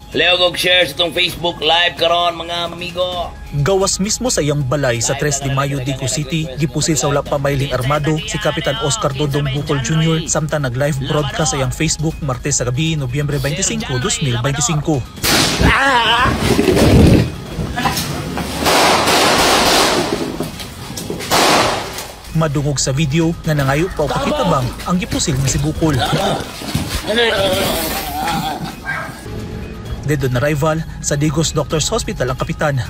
Leo og share sa itong Facebook Live karon, mga amigo. Gawas mismo sa iyang balay sa 3 de Mayo, Digos City, gipusil sa wala pa mailhing armado si Kapitan Oscar Dodong Bukol Jr. samtang nag-live broadcast sa iyang Facebook Martes sa gabi, Nobyembre 25, 2025. Madungog sa video nga nangayo pa og pakitabang ang gipusil nga si Bukol. Dead on arrival sa Digos Doctors Hospital ang kapitan.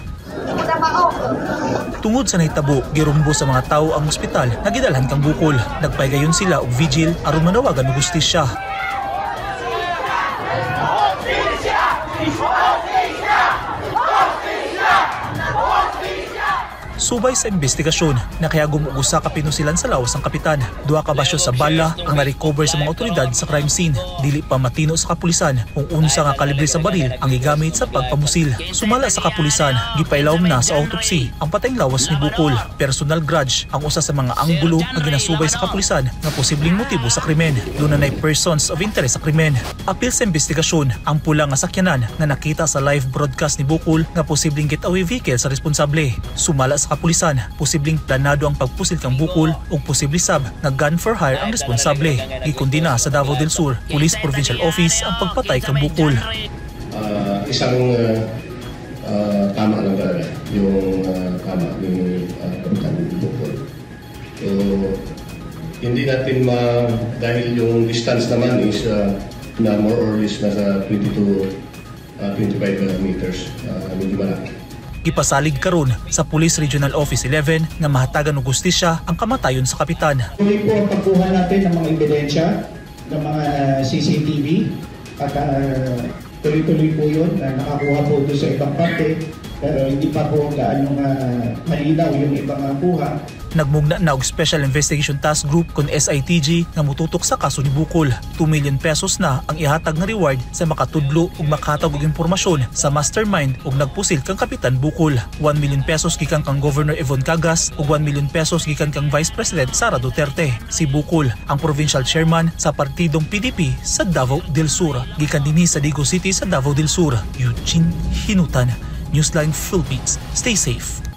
Tungod sa nahitabo, girumbo sa mga tao ang ospital nga gidalhan kang Bukol. Nagpaygayon sila og vigil aron manawagan og hustisya. Subay sa investigasyon, nakayagom og usa ka pinusilan sa lawas ang kapitan. Duha ka basyo sa bala ang na-recover sa mga otoridad sa crime scene. Dili pa matino sa kapulisan kung unsa nga kalibre sa baril ang gigamit sa pagpamusil. Sumala sa kapulisan, gipailawom na sa autopsy ang patayng lawas ni Bukol. Personal grudge ang usa sa mga anggulo nga ginasubay sa kapulisan nga posibleng motibo sa krimen. Duna nay persons of interest sa krimen. Apil sa investigasyon ang pula nga sakyanan nga nakita sa live broadcast ni Bukol nga posibleng getaway vehicle sa responsable. Sumala sa kapulisan, posibleng planado ang pagpusil kang Bukol ug posible sab nga gun for hire ang responsable. Gikondena sa Davao del Sur Police Provincial Office ang pagpatay kang Bukol. Isang tama lang talaga yung tama ni Kapitan Bukol. So, hindi natin dahil yung distance naman is na more or less nasa 20 to 25 meters, medyo malaki. Gipasalig karon sa Police Regional Office 11 nga mahatagan og hustisya ang kamatayon sa kapitan. Tuloy po ang pagkuha natin ng mga ebidensya ng mga CCTV at tuloy-tuloy po yun na nakakuha po doon sa ibang parte, pero hindi pa po gaano malinaw yung ibang kuha. Nagmugna na og Special Investigation Task Group kon SITG nga mututok sa kaso ni Bukol. 2 million pesos na ang ihatag nga reward sa makatudlo ug makahatag og impormasyon sa mastermind ug nagpusil kang Kapitan Bukol. 1 million pesos gikan kang Governor Yvonne Cagas ug 1 million pesos gikan kang Vice President Sara Duterte. Si Bukol ang provincial chairman sa partidong PDP sa Davao del Sur. Gikan dinhi sa Digos City sa Davao del Sur, Eugene Hinutan, Newsline Philippines. Stay safe.